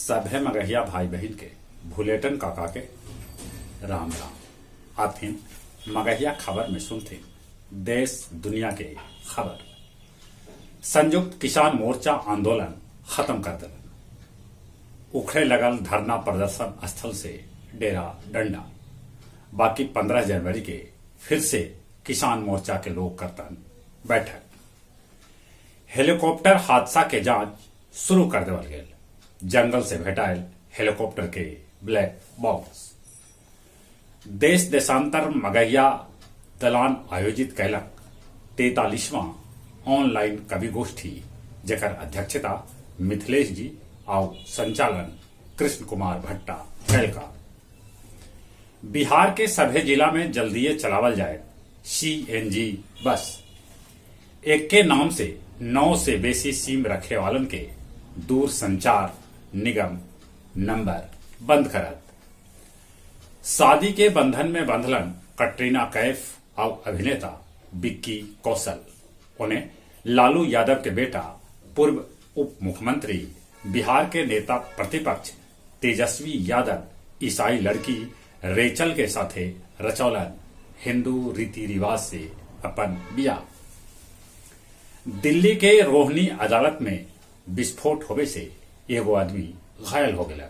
सभे मगहिया भाई बहिन के भुलेटन काका के राम राम। आथिन मगहिया खबर में सुनथिन देश दुनिया के खबर। संयुक्त किसान मोर्चा आंदोलन खत्म कर देलन। उखड़े लगल धरना प्रदर्शन स्थल से डेरा डंडा। बाकी 15 जनवरी के फिर से किसान मोर्चा के लोग करतन बैठक। हेलीकॉप्टर हादसा के जांच शुरू कर देवल गेल। जंगल से भेटायल हेलीकॉप्टर के ब्लैक बॉक्स। देश देशांतर मगहिया दलान आयोजित कैलक 43वां ऑनलाइन कवि गोष्ठी, जेकर अध्यक्षता मिथिलेश जी आउ संचालन कृष्ण कुमार भट्टा कैलका। बिहार के सभे जिला में जल्दीए चलावल जाए सीएनजी बस। एक्के नाम से 9 से बेसी सिम रखे वालन के दूरसंचार निगम नंबर बंद करत। शादी के बंधन में बंधलन कटरीना कैफ और अभिनेता विक्की कौशल। उन्हें लालू यादव के बेटा पूर्व उप मुख्यमंत्री बिहार के नेता प्रतिपक्ष तेजस्वी यादव ईसाई लड़की रेचल के साथे रचौलन हिंदू रीति रिवाज से अपन बियाह। दिल्ली के रोहिणी अदालत में विस्फोट होवे से एगो आदमी घायल हो गया।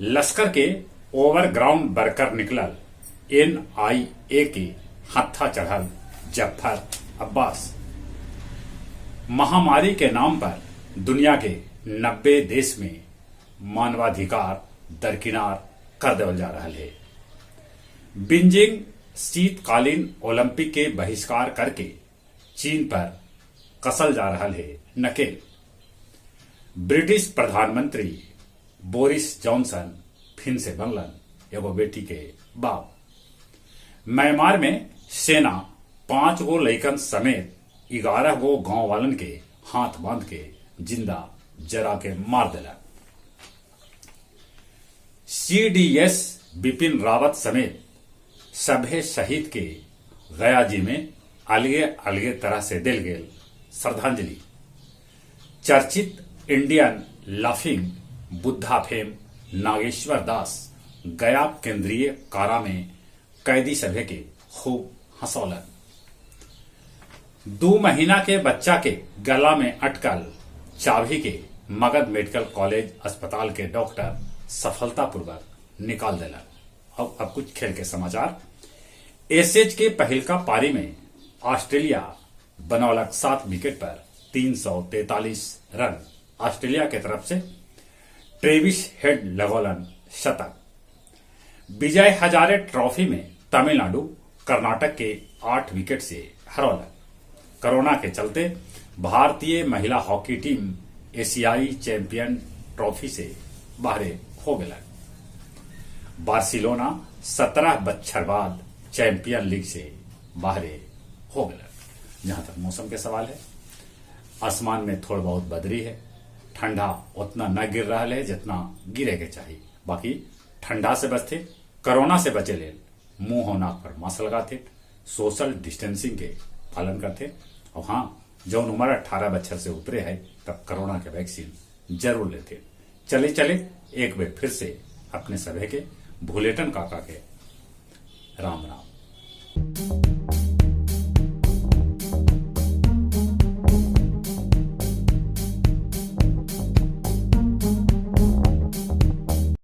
लश्कर के ओवरग्राउंड वर्कर निकलल एनआईए के हत्था चढ़ल जफर अब्बास। महामारी के नाम पर दुनिया के 90 देश में मानवाधिकार दरकिनार कर देवल जा रहा है। बीजिंग शीतकालीन ओलंपिक के बहिष्कार करके चीन पर कसल जा रहा है नकेल। ब्रिटिश प्रधानमंत्री बोरिस जॉनसन फिन से बनलन एगो बेटी के बाप। म्यांमार में सेना 5 गो लइकन समेत 11 गो गांव वालन के हाथ बांध के जिंदा जरा के मार दिला। सीडीएस बिपिन रावत समेत सभे शहीद के गया जी में अलगे अलगे तरह से दिल गेल श्रद्धांजलि। चर्चित Indian laughing Buddha fame Nageshwar Das Gaya केंद्रीय कारा में कैदी सभे के खूब हंसौलन। 2 महीना के बच्चा के गला में अटकल चाबी के मगध मेडिकल कॉलेज अस्पताल के डॉक्टर सफलतापूर्वक निकाल देलन। अब कुछ खेल के समाचार। एशेज के पहिलका पारी में ऑस्ट्रेलिया बनौलक 7 विकेट पर 343 रन। ऑस्ट्रेलिया के तरफ से ट्रेविस हेड लगौलन शतक। विजय हजारे ट्रॉफी में तमिलनाडु कर्नाटक के 8 विकेट से हरौलन। कोरोना के चलते भारतीय महिला हॉकी टीम एशियाई चैंपियन ट्रॉफी से बाहर हो गया। बार्सिलोना 17 बच्छर बाद चैंपियन लीग से बाहर हो गया। जहां तक मौसम के सवाल है, आसमान में थोड़ा बहुत बदरी है, ठंडा उतना न गिर रहा है जितना गिरे के चाहिए। बाकी ठंडा से बचते, कोरोना से बचे ले मुंह और नाक पर मास्क लगाते, सोशल डिस्टेंसिंग के पालन करते और हाँ, जो उम्र 18 बच्चर से ऊपरे है तब कोरोना के वैक्सीन जरूर लेते। चले चले एक बार फिर से अपने सभे के भुलेटन काका के राम राम।